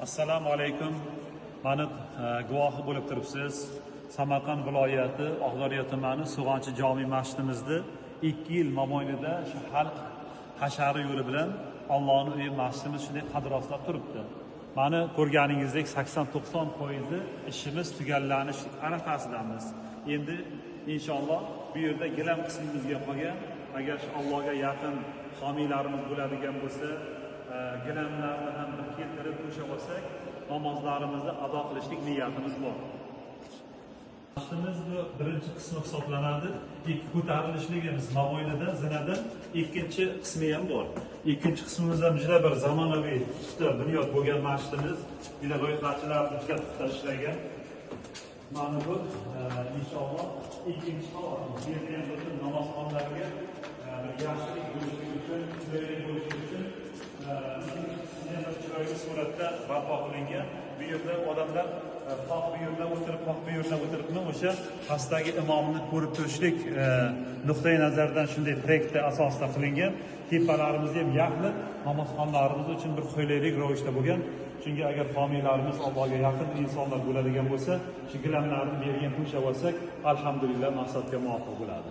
Assalomu alaykum. Mani guvohi bo'lib turibsiz. Samarqand viloyati Oqdaryo tumani So'g'onchi jome masjidimizda 2 yil mobaynida shu xalq hashari yo'li bilan Allohning uyi masjidimiz shunday qad rostlab turibdi. Mani ko'rganingizdek 80-90% ishimiz tugallanish arafasidamiz. Endi inshaalloh bu yerda gilam qismimizga qolgan, agar shu Allohga yaqin homiylarimiz bo'ladigan bo'lsa, gilamlarni ham bir keltirib to'shab olsak, namozlarimizni ado qilishlik niyatimiz bor. Masjidimiz bu birinchi qismi hisoblanadi. Ikki ko'tarilishligimiz mobaynida zinada ikkinchi qismi ham bor. Ikkinchi qismimiz ham juda bir zamonaviy juda bunyod bo'lgan masjidimiz. Juda loyihachilar juda puxta ishlagan. Mana bu inshaalloh ikkinchi qavatimiz. Bu yerda ham butun namozxonlarga bir yaxshilik bo'lishi uchun, chiroyli bo'lishi uchun ikkinchi qismi ham bir chiroyli suratda barpo qilingan. Bu yerda odamlar xoh bu yerda o'tirib, xoh bu yerda o'tiribmi, o'sha pastdagi imomni ko'rib turishlik nuqtai nazaridan shunday proyektda asosida qilingan. Tepalarimiz ham yaxlit, namozxonlarimiz uchun bir qulaylik ravishda bo'lgan. Chunki agar homiylarimiz Allohga yaqin insonlar bo'ladigan bo'lsa, shu gilamlarni bu yerga to'shab olsak, alhamdulillah maqsadga muvofiq bo'ladi.